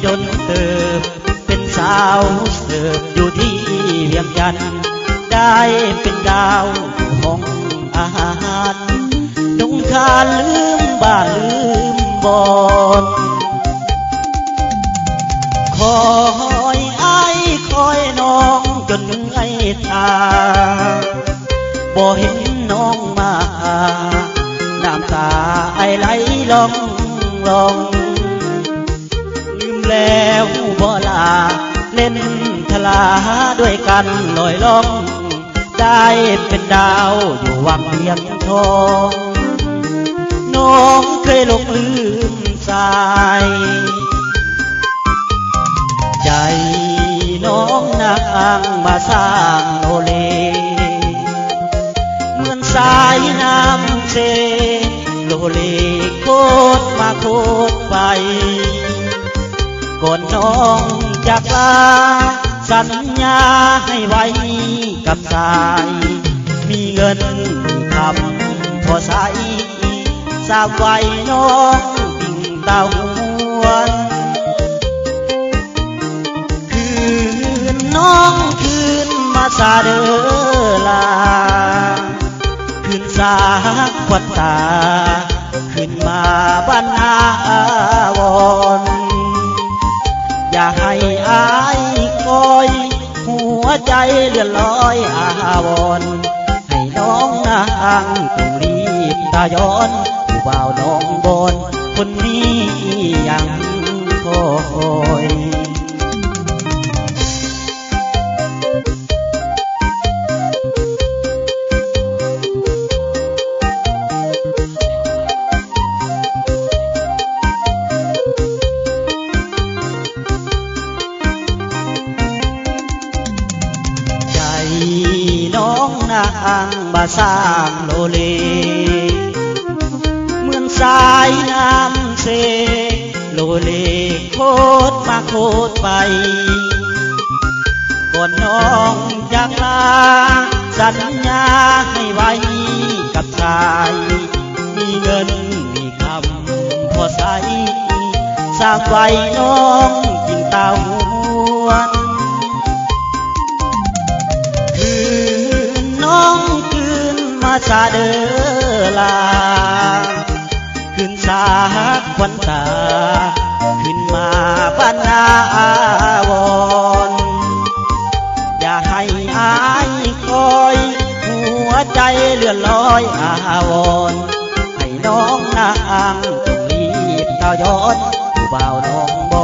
ຈົນເຕີບເປັນສາວເສີບຢູ່ທີ່ວຽງຈັນ ໄດ້ເປັນດາວຢູ່ຫ້ອງອາຫານ ດົງຄານລືມບ້ານລືມບ່ອນ ຄອຍອ້າຍຄອຍນ້ອງຈົນເມື່ອຍຕາ ບໍ່ເຫັນນ້ອງມາ ນ້ຳຕາອ້າຍໄຫຼລ່ອງໆ ລືມແລ້ວບໍ່ລາ ເຫຼັ້ນທະລາດ້ວຍກັນລອຍລ່ອງ ໄດ້ເປັນດາວຢູ່ວັງວຽງທອງ ນ້ອງເຄີຍຫຼົງລືມສາຍ ໃຈນ້ອງນາງມາສ້າງໂລເລ ເໝືອນສາຍນ້ຳເຊ ໂລເລໂຄດມາໂຄດໄປ ກ່ອນນ້ອງຈາກລາ ສັນຍາໃຫ້ໄວ້ກັບສາຍ ມີເງິນມີຄຳພໍໃຊ້ ສາມໄວ້ນ້ອງຕິງຕາຫວນ ຄືນນ້ອງຄືນມາຊາເດີລາ ຄືນສາຄວັນຕາ ຄືນມາບ້ານອາວອນ ຢ່າໃຫ້ອ້າຍຄອຍ ຫົວໃຈເລື່ອນລອຍອາວອນ ໃຫ້ນ້ອງນາງຕ້ອງລີບຕາຍ້ອນ ຜູ້ບ່າວໜອງບອນຄົນນີ້ຍັງຄອຍ ໃຈນ້ອງນາງບາສ້າງໂລເລ ເໝືອນສາຍນ້ຳເຊ ໂລເລໂຄດມາໂຄດໄປ ກ່ອນນ້ອງຈາກລາ ສັນຍາໃຫ້ໄວ້ກັບສາຍ ມີເງິນມີຄຳພໍໃຊ້ ສາມໄວ້ນ້ອງກິນຕາຫວນ ຄືນນ້ອງຄືນມາຊາເດີລາ ຄືນສາຄວັນຕາ ຄືນມາບ້ານນາອາວອນ ຢ່າໃຫ້ອ້າຍຄອຍ ຫົວໃຈເລື່ອນລອຍອາວອນ ໃຫ້ນ້ອງນາງຕ້ອງລີບຕາຍ້ອນ ຜູ້ບ່າວໜອງບ